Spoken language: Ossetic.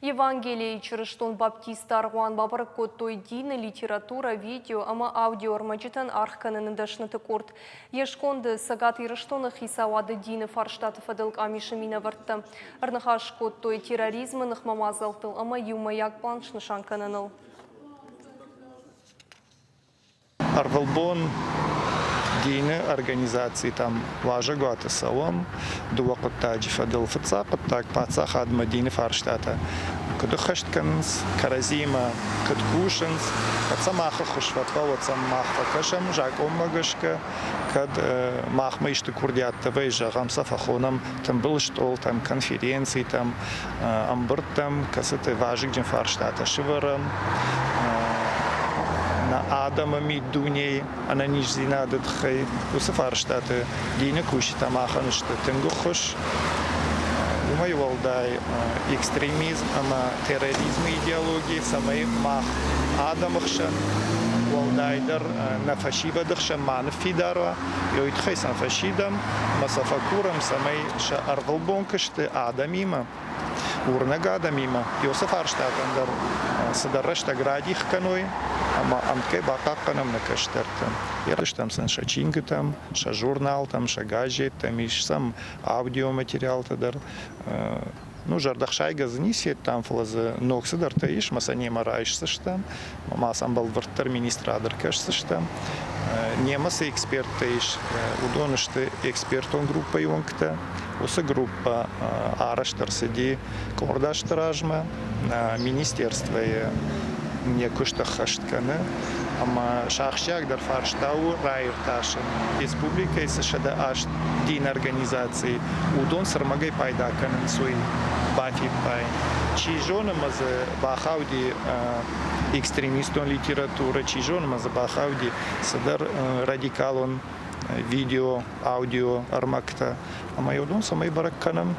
Евангелийы чырыстон баптистты аргъуан бабӕрӕг кодтой дины, литературӕ, видео ӕмӕ аудиоӕрмӕджытӕн аргъ кӕныны дӕсныты къорд. Йе сконды Цӕгат Ирыстоны хицауады дины фарстаты фӕдыл къамисы минӕвӕрттӕ ӕрныхас кодтой терроризмы ныхмӕ мадзӕлттыл ӕмӕ иумӕйаг пълан снысан кӕныныл. Ӕрвылбон дины организацитӕм уазӕгуаты цӕуӕм дыууӕ хъуыддаджы фӕдыл. Фыццаг хъуыддаг паддзахадмӕ дины фарстатӕ куыд ӕххӕст кӕнынц, кӕрӕдзиимӕ куыд кусынц, кӕд сӕ мах ӕххуыс фӕхъӕуы, сӕм мах фӕкӕсӕм закъонмӕ гӕсгӕ, кӕд махмӕ исты курдиаттӕ вӕййы, зӕгъӕм, сӕ фӕхонӕм тымбыл стъолтӕм, конференцитӕм, ӕмбырдтӕм, кӕцыты вазыгджын фарстатӕ сывӕрӕм, нӕ адӕмы миддунейы ӕнӕниздзинады тыххӕй. Уыцы фарстаты дины кусджытӕ махӕн сты тынг ӕххуыс. Уымӕй уӕлдай экстремизм ӕмӕ терроризмы идеологи, цӕмӕй мах адӕмы хсӕн, уӕлдайдӕр нӕ фӕсивӕды хсӕн ма ныффидар уа, уый тыххӕй сӕм фӕсидӕм ӕмӕ сӕ фӕкурӕм, цӕмӕй сӕ ӕрвылбон куысты адӕмимӕ, уырнӕг адӕмимӕ уыцы фарстатӕн дӕр цыдӕр рӕстӕг радих кӕной ӕмӕ ӕмткӕй бахъахъхъӕнӕм нӕ кӕстӕрты. Ерыстӕм сын сӕ чингуытӕм, сӕ журналтӕм, сӕ газеттӕм, ис сӕм аудиоматериалтӕ дӕр. Ну, зӕрдӕхсайгӕ дзы ницы федтам, фӕлӕ дзы ног цыдӕртӕ ис, мӕ сӕ немӕ райсдзыстӕм, ма сӕм бӕлвырддӕр министрад ӕркӕсдзыстӕм. Немӕ цы эксперттӕ ис, уыдон сты экспертон группӕйы уӕнгтӕ. Уыцы группӕ арӕзт ӕрцыди къорд азты размӕ. Министерствойы йӕ куыст ӕххӕст кӕны ӕмӕ сӕ ахсджиагдӕр фарста у раиртасын. Республикӕйы цы 108 дин организаци, уыдон цы рмӕгӕй пайда кӕнынц, уый бафиппайын. Чи зоны ӕмӕ дзы бахауди экстремистон литературӕ, чи зоны ӕмӕ дзы бахауди цыдӕр радикалон видео, аудио ӕрмӕгтӕ. Ӕмӕ уыдон цӕмӕй бӕрӕг кӕнӕм.